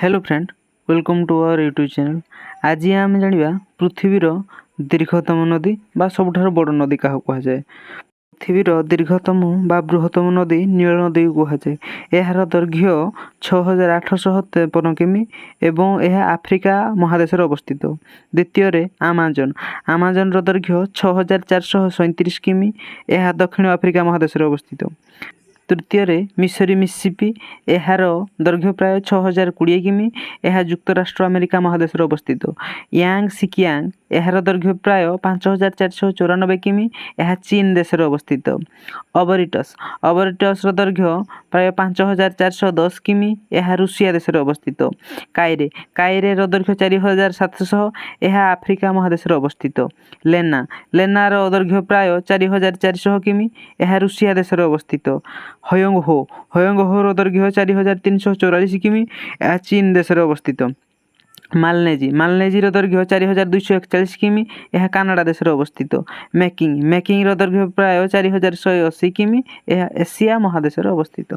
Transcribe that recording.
Hello friend, welcome to our YouTube channel. ଆଜି ଆମେ ଜାଣିବା ପୃଥିବୀର ଦୀର୍ଘତମ ନଦୀ ବା ସବୁଠାରୁ ବଡ଼ ନଦୀ କାହାକୁ କୁହାଯାଏ। ପୃଥିବୀର ଦୀର୍ଘତମ ବା ବୃହତ୍ତମ ନଦୀ ନୀଳ ନଦୀକୁ କୁହାଯାଏ। ଏହାର ଦୈର୍ଘ୍ୟ 6853 କିମି ଏବଂ ଏହା ଆଫ୍ରିକା ମହାଦେଶରେ ଅବସ୍ଥିତ। ଦ୍ୱିତୀୟରେ ଆମାଜନ। ଆମାଜନର ଦୈର୍ଘ୍ୟ 6437 କିମି। ଏହା ଦକ୍ଷିଣ ଆଫ୍ରିକା ମହାଦେଶରେ ଅବସ୍ଥିତ। ତୃତୀୟରେ ମିସୋରୀ ମିସିସିପି। ଏହାର ଦୈର୍ଘ୍ୟ ପ୍ରାୟ 6020 କିମି। ଏହା ଯୁକ୍ତରାଷ୍ଟ୍ର ଆମେରିକା ମହାଦେଶରେ ଅବସ୍ଥିତ। ୟାଙ୍ଗ ସିକିଆଙ୍ଗ, ଏହାର ଦୈର୍ଘ୍ୟ ପ୍ରାୟ 5494 କିମି। ଏହା ଚୀନ ଦେଶରେ ଅବସ୍ଥିତ। ଅବରିଟସ୍, ଅବରିଟସ୍ର ଦୈର୍ଘ୍ୟ ପ୍ରାୟ 5410 କିମି। ଏହା ରୁଷିଆ ଦେଶରେ ଅବସ୍ଥିତ। କାଇରେ, କାଇରେର ଦୈର୍ଘ୍ୟ 4700। ଏହା ଆଫ୍ରିକା ମହାଦେଶରେ ଅବସ୍ଥିତ। ଲେନା, ଲେନାର ଦୈର୍ଘ୍ୟ ପ୍ରାୟ 4400 କିମି। ଏହା ରୁଷିଆ ଦେଶରେ ଅବସ୍ଥିତ। ହୟଙ୍ଗହୋ, ହୟଙ୍ଗହୋର ଦୈର୍ଘ୍ୟ 4344 କିମି। ଏହା ଚୀନ ଦେଶରେ ଅବସ୍ଥିତ। ମାଲନେଜି, ମାଲନେଜିର ଦୈର୍ଘ୍ୟ 4241 କିମି। ଏହା କାନାଡ଼ା ଦେଶରେ ଅବସ୍ଥିତ। ମେକିଂ, ମେକିଂର ଦୈର୍ଘ୍ୟ ପ୍ରାୟ 4180 କିମି। ଏହା ଏସିଆ ମହାଦେଶରେ ଅବସ୍ଥିତ।